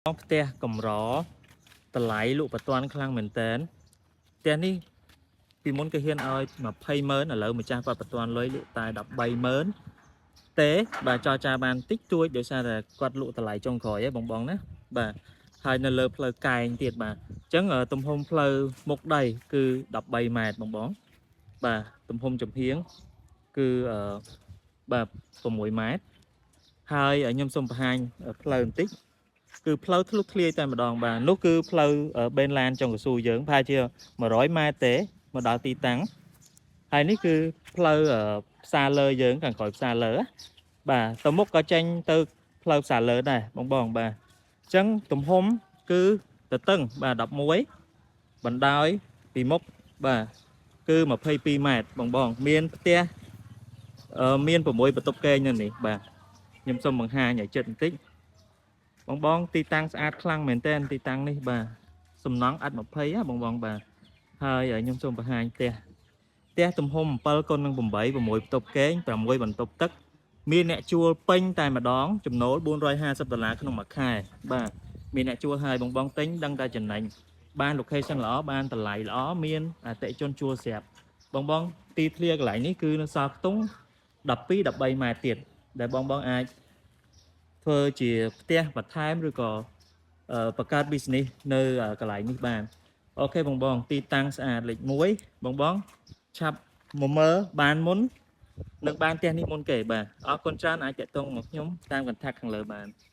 ផ្ទះកម្រតម្លៃលក់បន្ទាន់ខ្លាំងមែនតើផ្ទះនេះពីមុនគេហ៊ានឲ្យ20ម៉ឺនឥឡូវម្ចាស់គាត់បន្ទាន់លុយលក់តែ13ម៉ឺនទេបាទចរចាបានតិចតួចដោយសារតែគាត់លក់តម្លៃចុងក្រោយហ៎បងបងណាបាទហើយនៅលើផ្លូវកែងទៀតបាទអញ្ចឹងទំហំផ្លូវមុខដីគឺ13ម៉ែត្របងបងបាទទំហំចំហៀងគឺអឺបាទ6ម៉ែត្រហើយខ្ញុំសូមបង្ហាញផ្លូវបន្តិច គឺផ្លូវធ្លុះធ្លាយតែម្ដងបាទនោះគឺផ្លូវបេនឡានចុងកស៊ូយើងប្រហែលជា100ម៉ែត្រទេមកដល់ទីតាំងហើយនេះគឺផ្លូវផ្សារលើយើងខាងក្រោយផ្សារលើណាបាទទៅមុខក៏ចេញទៅផ្លូវផ្សារលើដែរបងបងបាទអញ្ចឹងទំហំគឺទទឹងបាទ11បណ្ដោយពីមុខបាទគឺ22ម៉ែត្របងបងមានផ្ទះមាន6បន្ទប់គេងនៅនេះបាទខ្ញុំសូមបង្ហាញឲ្យចិត្តបន្តិច បងបងទីតាំងស្អាតខ្លាំងមែនទែនទីតាំងនេះបាទសំណង់ឥដ្ឋ20ណាបងបងបាទហើយខ្ញុំសូមបង្ហាញផ្ទះផ្ទះទំហំ7គុណនឹង8 6បន្ទប់គេង6បន្ទប់ទឹកមានអ្នកជួលពេញតែម្ដងចំណូល450ដុល្លារក្នុងមួយខែបាទមានអ្នកជួលហើយបងបងទិញដឹងតែចំណេញបាន location ល្អបានតម្លៃល្អមានអតិថិជនជួលស្រាប់បងបងទីធ្លាកន្លែងនេះគឺនៅសល់ខ្ទង់12 13ម៉ែត្រទៀតដែលបងបងអាច ធ្វើជាផ្ទះបន្ថែមឬក៏បង្កើត business នៅកន្លែងនេះបាន OK បងបងទីតាំងស្អាតលេខ1បងបងឆាប់មកមើលបានមុននឹងបានផ្ទះនេះមុនគេបាទអរគុណច្រើនអាចតាក់ទងមកខ្ញុំតាម contact ខាងលើបាន។